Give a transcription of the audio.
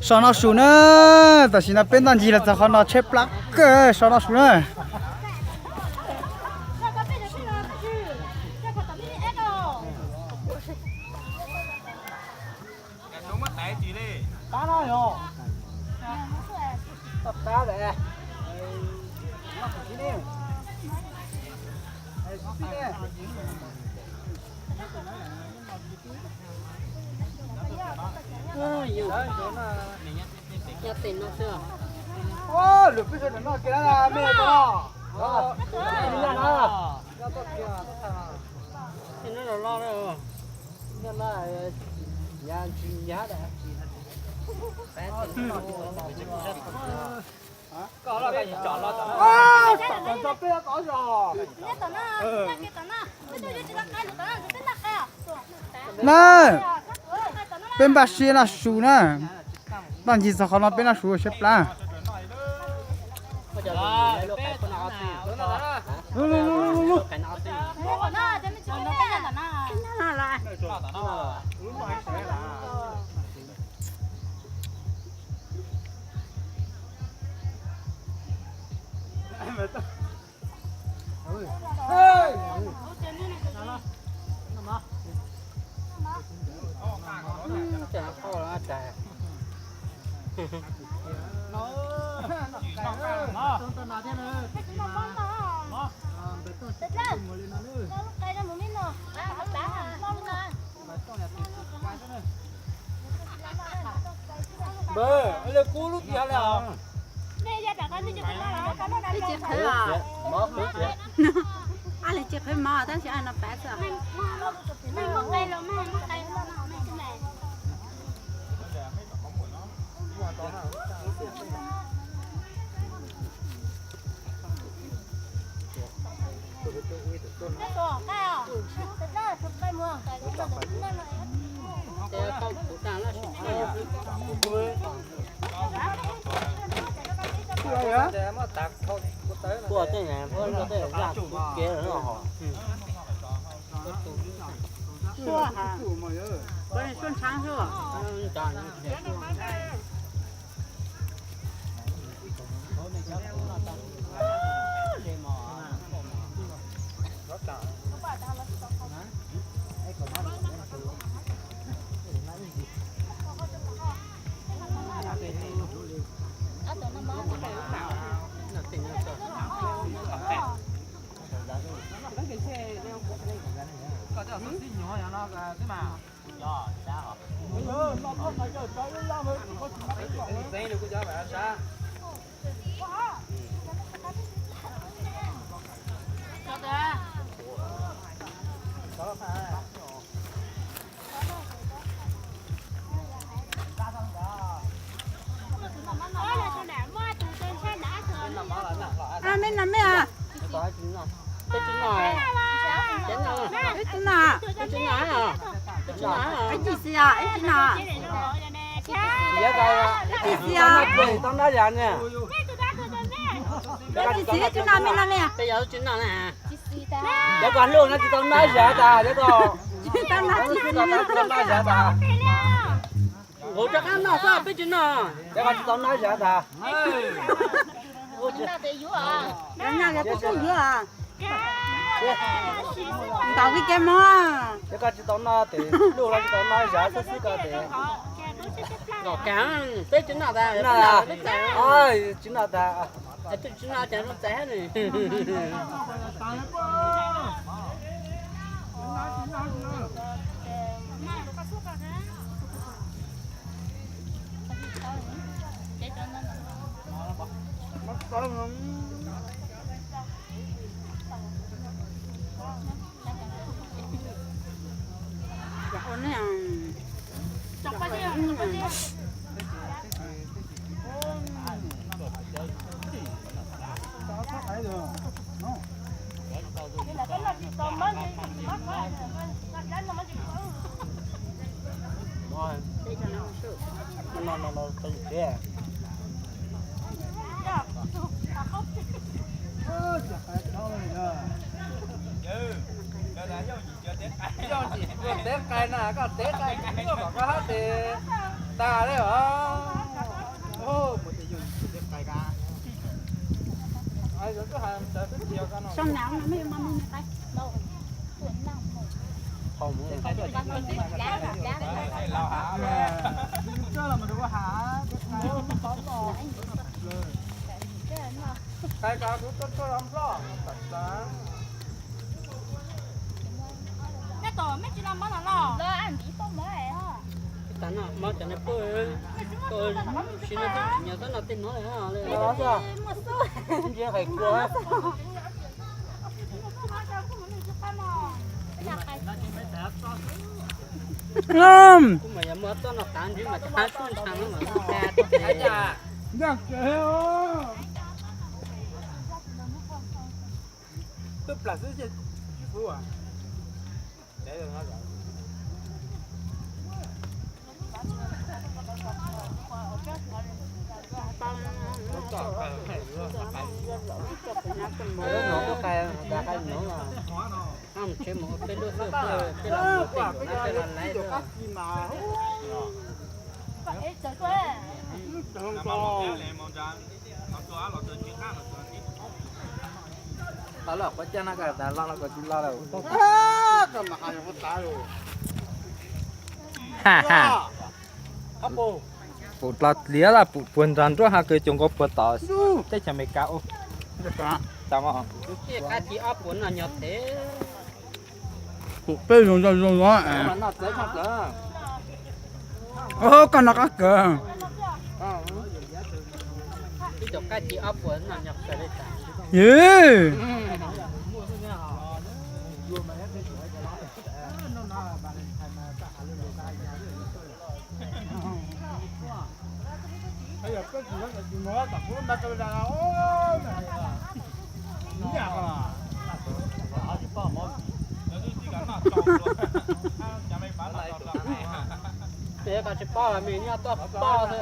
So no su na, tam sim no peb ntaj ncig los txog qhov no tsheb plab kawg, so no su na. Na, peb npaj siab no su na. Ntaj ncig txog qhov no peb noj su siab plab. Npawg, lawv kub lub tiag li os. Ab, lawv tsis qhwv mov tab sis no pab xwb. Ua tej, ua tej zaj kev hov. Suab ntshaav xwb. Ab, mej no mej a? Peb tsis noj, peb tsis noj, peb tsis noj, peb tsis noj, peb tsis noj, peb tsis noj. Peb tsis noj, peb tsis noj, mej no mej a? Peb yog tsis noj na. Cov koj hlub no tsis tau noj zam tas, cov koj tsis tau noj zam tas. Nqus rov qab noj xwb, peb tsis noj. Cov koj tsis tau noj zam tas. Noj yog peb tub yuav. Ntaus kib keb mob. Cov koj tsis tau noj tes, hlub no tsis tau noj zam xwb xwb koj tes. Nkaum kag, peb tsis noj tas, peb tsis noj tas. Twb tsis noj cas zoo txais hab ni. Yog teb qai na, koj teb qai kuv tuaj kom koj hab tes. Tas li os. Mus ces yus qais ka. Sau não nó mới mong mong qais. Qais ka kuv tuaj tuaj los nplog. Neb tom mej tsis los mov no los? Los, ntiv poj mov. Tas no mov cov neb poj, si no nyob tab no tej no li. Muaj xub. Ntshe hais kua. Kuv mas yog muaj txoj no qav ntswg mas cov qab tsuj ntshai no mas. Twb plam xwb tsis fub. Tau lawm, quav caj no koj tas loj no koj tsis loj lawm. Ha ha. Pum dlau liab lawm, pum puag nrag nruab ha kws cov nkaus puag tom teb chaws Amelikas ub. Qab thib ob puas no nyog thev. Pum peb zoo zoo zoo. Koj noj qab kawg. Ib cov qab thib ob puas no nyog kawg li tas. Yw. Ces koj tsis paub me nyuam tuaj paub xwb.